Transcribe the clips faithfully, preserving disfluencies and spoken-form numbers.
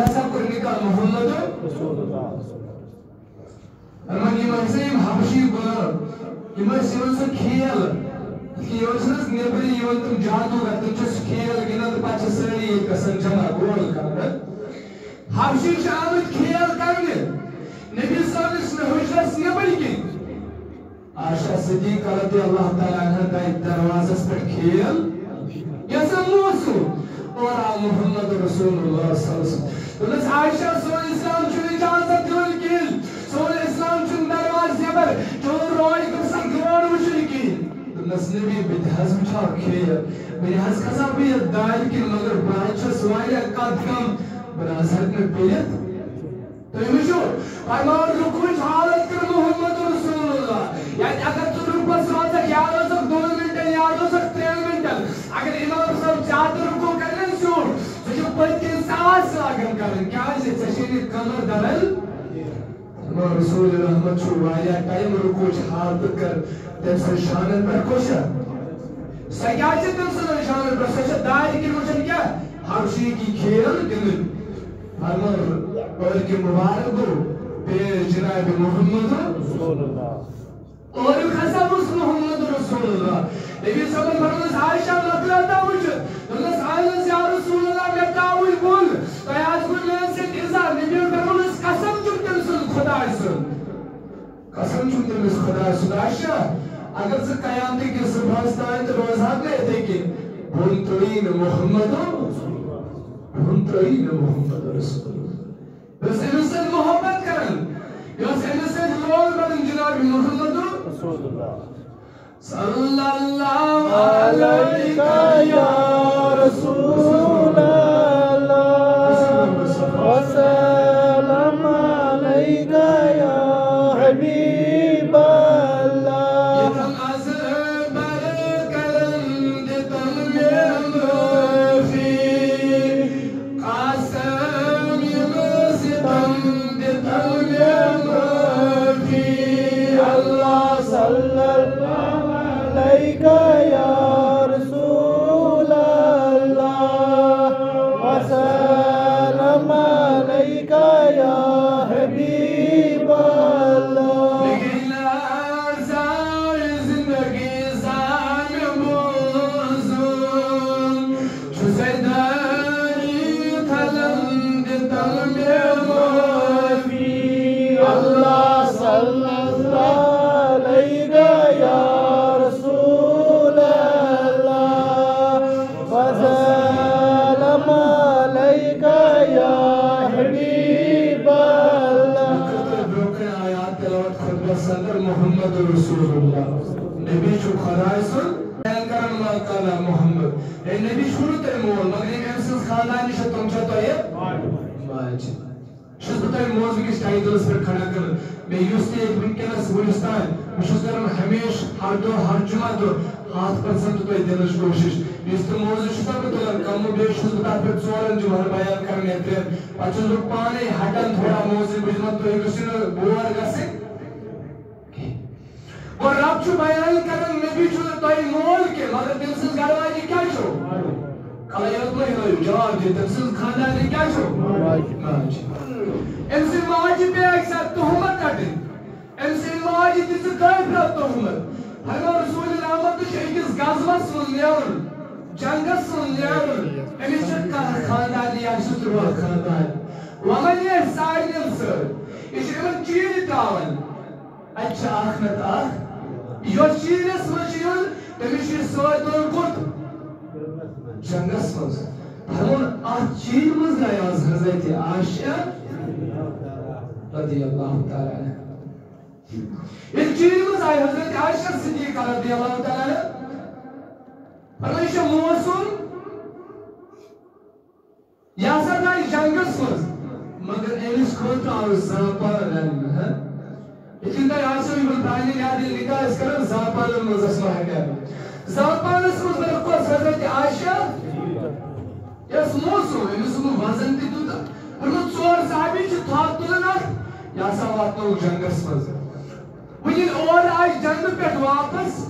ہسا کوٚر نکاح محمد۔ رسول اللہ۔ فرمان، یِم ٲسۍ نہ یِم حبشی غلام، یِم ٲسۍ یِوان سُہ کھیل، یِوان چھِنہٕ حظ نیٚبرٕ یِوان تِم جادوگر، تِم چھِ سُہ کھیل گِنٛدان تہٕ پتہٕ چھِ سٲری ییٚتہِ گژھان جمع گول کرنہٕ۔ حبشی چھِ آمٕتۍ کھیل کرنہِ نبی صٲبنِس حجرس نیٚبرۍ کِنۍ۔ عائشہ صدیقہ رضی اللہ تعالیٰ عنہا گٔے دروازس پٮ۪ٹھ کھیل، یَس موسم، اور آو محمد رسول اللہ صلی اللہ علیہ وسلم۔ دوٚپنَس، عائشہ، سون اسلام چھُنہٕ اجازت دِوان کِہیٖنۍ، سون اسلام چھُنہٕ دروازٕ نٮ۪بر، چون روے گوٚژھ نہٕ گراوُنٛڈ وٕچھُن کِہیٖنۍ۔ دوٚپنَس، نبی، بہٕ تہِ حظ وٕچھِ ہا کھیل، وۄنۍ حظ کھسہٕ ہا بہٕ یَتھ دارِ کِنۍ، مگر بہٕ حظ چھَس واریاہ قد کم، بہٕ نہ حظ ہٮ۪کہٕ نہٕ پٔرِتھ۔ تُہۍ وٕچھِو، فرمان رکوعٕچ حالت کٔر محمد رسول اللہ۔ یعنی اگر ژٕ رکوعس روزکھ، یا روزکھ دۄن منٹن، یا روزکھ ترٛٮ۪ن منٹن، اگر امام صٲب زیادٕ رکوع کرِ نہ زیوٗٹھ، سُہ چھُ پٔتۍ کِنۍ ساس لاگان کرٕنۍ۔ کیازِ؟ ژےٚ چھے نہٕ کمر دران۔ امام رسول رحمت چھُ واریاہ ٹایم رکوعٕچ حالت کٔر تٔمۍ سٕنٛز شانن پٮ۪ٹھ خۄش۔ سۄ کیٛاہ چھِ تٔمۍ سٕنٛز شانن پٮ۪ٹھ؟ سۄ چھےٚ دارِ کِنۍ وٕچھان کیٛاہ؟ حبشی کی کھیل گِنٛدٕنۍ۔ فرمان، اور کہِ مبارک گوٚو پیش جناب محمد۔ رسول اللہ۔ اور کھسا اوس محمد رسول اللہ۔ نبی صٲبن فرمووُس، عائشہ، مۄکلاو تام وٕچھِتھ۔ دوٚپنَس، اہن حظ یا رسول اللہ، مےٚ تام وٕچھ بۄن۔ تۄہہِ آسہِ گوٚو میٛانہِ سۭتۍ اِزاہ۔ نبی فرمووُس، قسم چھُم تٔمۍ سٕنٛز خۄداے سُنٛد۔ قسم چھُم تٔمِس خۄداے سُنٛد۔ عائشہ، اگر ژٕ قیامتہٕ کِس صُبحس تام تہِ روزہَکھ نہ یِتھَے کٔنۍ، بۄن ترٛٲیی نہٕ محمد، بۄن ترٛٲیی نہٕ محمد رسول اللہ۔ یۄس أمِس سۭتۍ محبت کران، یۄس أمِس سۭتۍ لول بنان جناب محمد رسول اللہ۔ صلی اللہ علیک یا رسول اللہ، وسلام علیک یا حبیب اللہ۔ یتم از بر کرند تم معافی۔ قاسم ستم دتم معافی۔ اللہ صلی اللہ علیک یا رسول اللہ، وسلام علیک یا حبیب اللہ۔ لیکن زندگی زان بوزون، چھُسے داری تھلن دِتن مےٚ معافی۔ اللہ صلی اللہ علیک یا رسول اللہ، وسلام علیک یا حبیب اللہ۔ برونٛہہ کَنہِ آیات تلاوت خطبس اندر محمد رسول اللہ، نبی چھُ خدائے سُنٛد۔ بیان کرن وول کالا محمد۔ اے نبی چھُو نہٕ تۄہہِ مول، مگر یِم أمۍ سٕنٛز خاندان چھِ، تِم چھا تۄہہِ ماجہِ؟ چھُس بہٕ تۄہہِ موضوع کِس ٹائٹلس پٮ۪ٹھ کھڑا کران۔ مےٚ یُس تہِ ییٚتہِ وٕنکیٚنس وٕنِس تام، بہٕ چھُس کران ہمیشہٕ ہر دۄہ، ہر جمعہ دۄہ ہتھ پرسنٹ تۄہہِ دِنٕچ کوٗشش۔ یُس تہِ موضوع چھُس نہ بہٕ تُلان، کم و بیش چھُس بہٕ تتھ پٮ۪ٹھ ژورن جمعن بیان کران یا ترٛٮ۪ن۔ پتہٕ چھُس بہٕ پانے ہٹان تھوڑا موضوع، بہٕ چھُس دپان تُہۍ گٔژھِو نہٕ بور گژھٕنۍ۔ اور رب چھُ بیان کران، نبی چھُنہٕ تۄہہِ مول کینٛہہ، مگر تٔمۍ سٕنٛز گرٕ واجہِ کیٛاہ چھو؟ کلہٕ یوت مہ ہلٲیِو، جواب دِیِو، تٔمۍ سٕنٛز خاندارنہِ کیٛاہ چھو؟ ماجہِ۔ أمۍ سٕنٛدِ ماجہِ پے اکہِ ساتہٕ تُہمت رٹٕنۍ، أمۍ سٕنٛدِ ماجہِ دِژٕ کٲفرس تُہمت۔ فرموو رسول رحمت چھُ أکِس غزوس منٛز نیرُن، جنگس منٛز نیرُن، أمِس چھِ کانٛہہ خاندارنہِ یا چھُ ترٛوٹ خاندار۔ وۄنۍ یہِ سارنٕے سۭتۍ، یہِ چھُ یِمن چیٖرِ ترٛاوان۔ اَتہِ چھِ اکھ نتہٕ اکھ۔ یۄس چیٖرِس منٛز چھِ یُن، تٔمِس چھُ یہِ سۭتۍ تُلُن کوٚت؟ جنگس منٛز۔ فرمووُن، اَتھ چیٖرِ منٛز درٛاے آز حضرت عائشہ رضی اللہ تعالیٰ عنہا۔ ییٚلہِ چیٖرِ منٛز آیہِ حضرت عائشہ صدیقہ رضی اللہ تعالیٰ عنہا، فرمووُن، یہِ چھُ موسم، یہِ ہسا درٛاے جنگس منٛز، مگر أمِس خٲطرٕ آو زعفران اننہٕ، ہہ؟ یِتھ کٔنۍ تۄہہِ آسیو یِمن پرٛانٮ۪ن یاد، ییٚلہِ نکاح ٲسۍ کران، زعفران منٛز ٲس مہر کران۔ زعفرانس منٛز بنٲو کۄس؟ حضرت عائشہ۔ یۄس موسم، أمِس اوس نہٕ وزن تہِ تیوٗتاہ۔ فرموو، ژور صحابی چھِ تھل تُلان اَتھ، یہِ ہسا واتنووُکھ جنگس منٛز۔ وۄنۍ ییٚلہِ اورٕ آے جنگہٕ پٮ۪ٹھ واپس،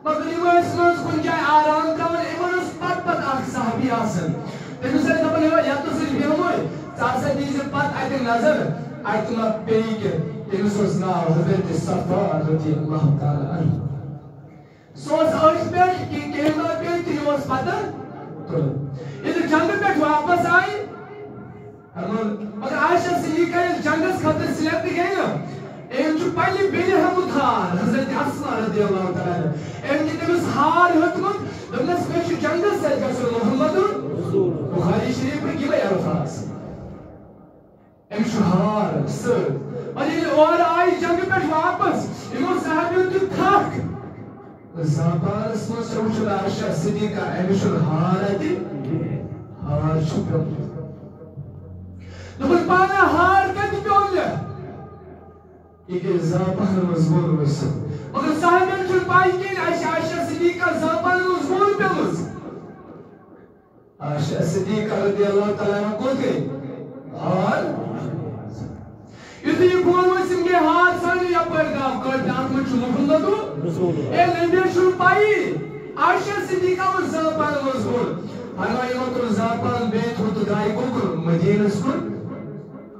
مگر یِم ٲسۍ منٛز کُنہِ جایہِ آرام ترٛاوان، یِمن اوس پتہٕ پتہٕ اکھ صحابی آسان۔ تٔمِس ٲسۍ دپان، "یِہوٚے یتَس أسۍ بیٚہمو، ژٕ ہسا دیٖزِ پتہٕ اتہِ نظر، اتہِ ما پیٚیہِ کینٛہہ۔ تٔمِس اوس ناو حضرت صفوان رضی اللہ تعالیٰ عنہ۔ سُہ اوس أتھۍ پٮ۪ٹھ کہِ کینٛہہ ما پیٚیہِ تہٕ یہِ اوس پتہٕ تُلُن۔ ییٚلہِ جنگہٕ پٮ۪ٹھ واپس آیہِ، فرموو، مگر عائشہ صدیقہ ییٚلہِ جنگس خٲطرٕ سلیکٹ گٔے نا، أمۍ چھُ پننہِ بیٚنہِ ہیوٚتمُت ہار، حضرت اسماء رضی اللہ تعالیٰ عنہا۔ أمۍ دیُت تٔمِس ہار ہیوٚتمُت، دوٚپنَس، "مےٚ چھُ جنگس سۭتۍ گژھُن محمد"۔ بخاری شریفٕکۍ یِمے الفاظ۔ أمِس چھُ ہار سۭتۍ۔ اور ییٚلہِ اورٕ آیہِ جنگہٕ پٮ۪ٹھ واپس، یِمو صحابیو دیُت تھکھ۔ زاپانس منٛز چھےٚ وٕچھُن عائشہ صدیقہ، أمِس چھُنہٕ ہار اَتہِ، ہار چھُ پیوٚمُت۔ دوٚپُن، "پانہ ہار کَتہِ پیوٚو مےٚ؟ یہِ گٔے زاپانہٕ منٛز ووٚن ؤسِتھ۔" مگر صحابین چھُنہٕ پَے کِہیٖنۍ، اَسہِ چھِ عائشہ صدیقہ زاپانہٕ منٛز ووٚن پیوٚمُت۔ عائشہ صدیقہ رضی اللہ تعالیٰ عنہا کوٚت گٔے؟ ہار۔ یُتھُے یہِ فون اوس، یِم گٔے ہار ژھانٛڈنہِ، یپٲرۍ درٛاو کٲفِر، اَتھ منٛز چھُ محمد رسول اللہ۔ اے نبی چھُنہٕ پَیی، عائشہ صدیقہ اوس زاپان منٛز گوٚمُت۔ فرماو، یِمو تُل زاپان بیٚیہِ تھوٚد تہٕ درٛاے کوٚت کُن؟ مدیٖنَس کُن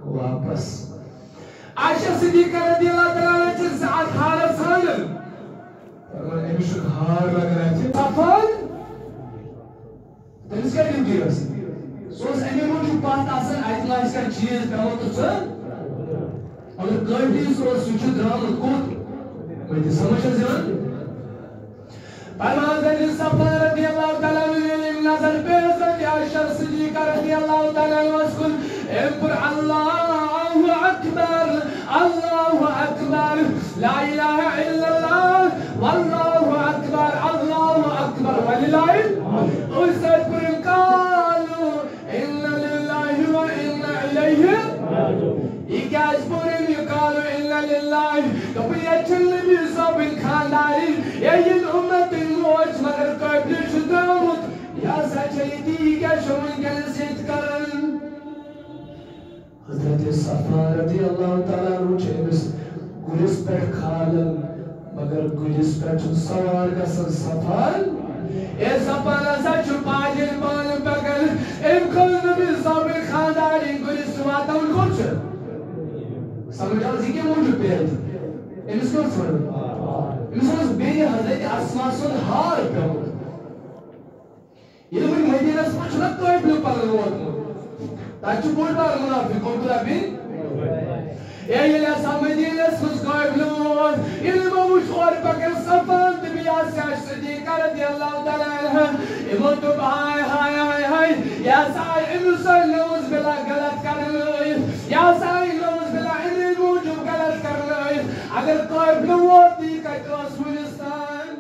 واپس۔ عائشہ صدیقہ رضی اللہ تعالیٰ عنہا چھِ زٕ اَتھ ہارَس ژھانٛڈان۔ فرماو، أمِس چھُ ہار لگان اَتہِ۔ صفوان تٔمِس کیٛاہ ڈیوٹی ٲس؟ سُہ اوس اَمے موٗجوٗب پَتھ آسان، اَتہِ ما آسہِ کانٛہہ چیٖز پٮ۪وان تہٕ ژٕ۔ مگر کٲفی سُہ اوس، سُہ چھُ درٛامُت کوٚت؟ وۄنۍ تہِ سمجھ چھَس یِوان؟ پَتہٕ حضرت صفوان رضی اللہ تعالیٰ عنہ ییٚلہِ أمۍ نظر پیٚیہِ حضرت عائشہ صدیقہ رضی اللہ تعالیٰ عنہَس کُن، أمۍ کوٚر، "اللہ اکبر، اللہ اکبر، لا الہ الا اللہ، واللہ اکبر، اللہ اکبر، وللہ الحمد۔" أتھۍ سۭتۍ کوٚر أمۍ، "قالوا انا للہ و انا الیہ راجعون۔" یہِ کیٛازِ پوٚر أمۍ یہِ "قالوا انا للہ"؟ دوٚپُن، ییٚتہِ چھِنہٕ نبی صٲبٕنۍ خانٛدارِنۍ، یہِ یِن اُمتٕنۍ موج، مگر قٲبلہِ چھُ درٛامُت۔ یہِ ہسا چھےٚ ییٚتی، یہِ کیٛاہ چھُ وٕنکیٚنَس ییٚتہِ کران؟ حضرت صفوان رضی اللہ تعالیٰ عنہ چھُ أمِس گُرِس پٮ۪ٹھ کھالان، مگر گُرِس پٮ۪ٹھ چھُنہٕ سوار گژھان صفوان۔ اے صفوان ہسا چھُ پاجِر پانہٕ پکان، أمۍ کھٲج نبی صٲبٕنۍ خانٛدارِنۍ گُرِس تہٕ واتان کوٚت چھُ؟ سمجھ آو زِ کَمہِ موٗجوٗب پیٚیہِ اَتہِ؟ أمِس کیٛاہ اوس وَنان؟ أمِس اوس بیٚنہِ حضرت اسماء سُنٛد ہار پیوٚمُت۔ ییٚلہِ وۄنۍ مدیٖنس منٛز چھُنہ قٲفلہٕ پَلو ووتمُت، تَتہِ چھُ بوٚڑ بار مُنافِق عبداللہ بِن۔ اے، ییٚلہِ ہسا مدیٖنس منٛز قٲفلہٕ ووت، ییٚلہِ یِمو وٕچھ اورٕ پَکان صفوان تہٕ بیٚیہِ آسہِ عائشہ صدیقہ رضی اللہ تعالیٰ عنہا، یِمو دوٚپ، "ہاے، ہاے، ہاے، ہاے، یہِ ہسا آے أمِس سۭتۍ نعوذ باللہ غلط کرنہٕ ٲیِتھ، یہِ ہسا آے نعوذ باللہ اَمے موٗجوٗب غلط کرنہٕ ٲیِتھ، اگر قٲفلہٕ ووت تہٕ یہِ کَتہِ اوس وُنِس تام؟"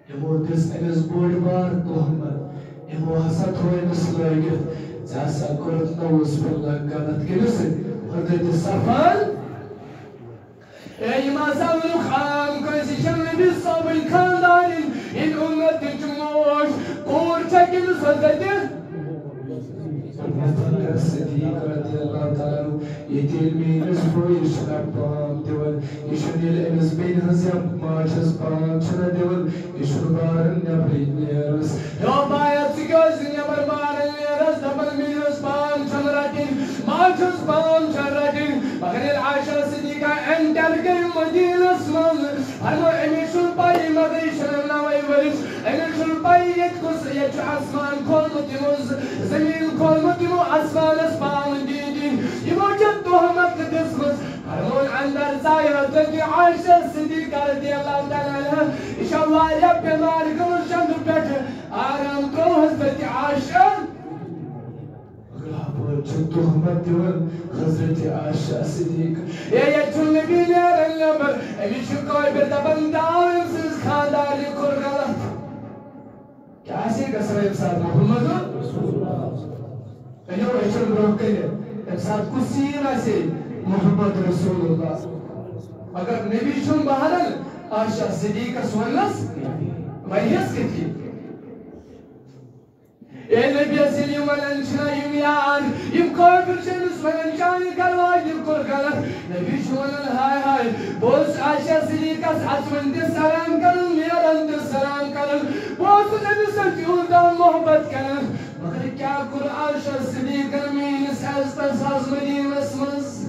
یِمو دِژ أمِس بوٚڑ بار تہمت۔ یِمو ہسا تھوو أمِس لٲگِتھ، "ژےٚ ہسا کوٚرُتھ نعوذ باللہ غلط کٔمِس سۭتۍ؟ حضرت صفوان۔" اے، یِم ہسا ووٚنُکھ عام کٲنٛسہِ، یہِ چھَنہٕ نبی صٲبٕنۍ خانٛدارِنۍ، یہِ اُمتٕچ موج، کوٗر چھےٚ کٔمِس حضرت؟ صدیق رضی اللہ تعالیٰ عنہ، ییٚتہِ ییٚلہِ میٛٲنِس بٲیِس چھُنہ پام دِوان، یہِ چھُنہٕ ییٚلہِ أمِس بیٚنہِ ہٕنٛز یا ماجہِ ہٕنٛز پام چھُنہ دِوان، یہِ چھُنہٕ باران نٮ۪برٕے نیران۔ ہیو بایا، ژٕ کیٛازِ نٮ۪بر باران نیران؟ دَپان، میٛٲنۍ ہٕنٛز پام چھَنہٕ رَٹٕنۍ، ماجہِ ہٕنٛز پام چھَنہٕ رَٹٕنۍ۔ مگر ییٚلہِ عائشہ صدیقہ enter گٔے مدیٖنَس منٛز، فرموو، أمِس چھُنہٕ پَیی، مگر یہِ چھُنہٕ نَوَے ؤرِش۔ أمِس چھُنہٕ پَے ییٚتہِ کُس، ییٚتہِ چھُ آسمان کھولمُت یِمو، ز-، زٔمیٖن کھولمُت یِمو آسمانَس پاونہٕ دِتھ۔ یِمو چھےٚ تہمت دِژمٕژ۔ فرمووُن اندر ژایہِ حضرت عائشہ صدیقہ رضی اللہ تعالیٰ عنہا۔ یہِ چھےٚ واریاہ بٮ۪مار گٔمٕژ، جنگہٕ پٮ۪ٹھٕ آرام ترٛوو حضرت عائشہ۔ گرٛاہ بٲژ چھِ تہمت دِوان حضرت عائشہ صدیقہ۔ اے، ییٚتہِ چھُنہٕ نبی نیران نٮ۪بر۔ أمِس چھُ کٲفِر دَپان، "داو أمۍ سٕنٛز خانٛدارنہِ کوٚر غلط۔" کیٛاہ آسہِ ہے گژھان ییٚمہِ ساتہٕ محمد رسول اللہ؟ أنِو أچھن برٛونٛہہ کَنہِ، تَمہِ ساتہٕ کُس scene آسہِ ہے؟ محمد رسول اللہ۔ مگر نبی چھُنہٕ بہرن عائشہ صدیقس وَننَس، وَنیٚس کِتھ کٔنۍ؟ اے نبی، ییٚلہِ یِم وَنان چھِنہ یِم یار، یِم کٲفِر چھِ أمِس وَنان، "چانہِ گَرٕ واجنہِ کوٚر غلط۔" نبی چھُ وَنان، "ہاے ہاے، بہٕ اوسُس عائشہ صدیقس اَژوٕنۍ تہِ سلام کَران، نیران تہِ سلام کَران، بہٕ اوسُس أمِس سۭتۍ یوٗتاہ محبت کَران۔" مگر کیٛاہ کوٚر عائشہ صدیقہ میٲنِس عزتس آز مدینس منٛز؟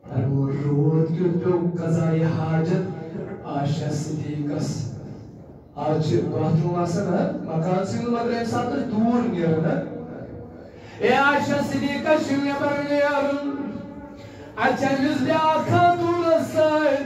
فرموو، روٗد کیُتھ پیوٚو قضایہِ حاجت عائشہ صدیقس۔ آز چھِ باتھ روٗم آسان، ہا، مکان سٕے منٛز، مگر ییٚمہِ ساتہٕ أسۍ دوٗر نیرو، ہا۔ اے عائشہ صدیقہ چھِ نٮ۪بر نیرُن۔ اَتہِ چھِ أمِس بیٛاکھ خاتوٗنس سۭتۍ۔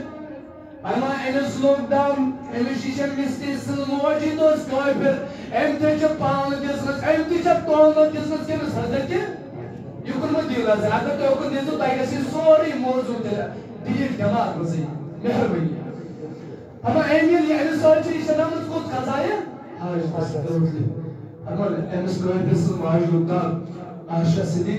فرمان، أمِس لوٚگ دم، أمِس چھِ شمس تہِ سٕنٛز موج یہِ تہِ اوس کٲفِر، أمۍ تہِ چھِ پانہٕ دِژمٕژ، أمۍ تہِ چھِ تہمت دِژمٕژ کٔمِس؟ حضرت، یہِ کوٚرمُت دیٖل حظ، اگر تُہۍ اوکُن دِژوٕ، تۄہہِ گژھِ یہِ سورُے موضوع تہِ ڈیٖل دٮ۪ماغ منٛزٕے، مہربٲنی۔ فرمان، أمۍ ییٚلہِ یہِ أمِس سۭتۍ چھِ رِشتہٕ نامَس کوٚت قضایہِ حاجتَس پٮ۪ٹھ؟ فرمان، أمِس کٲفِر سٕنٛز ماجہِ لوٚگ دم، عائشہ صدیقہ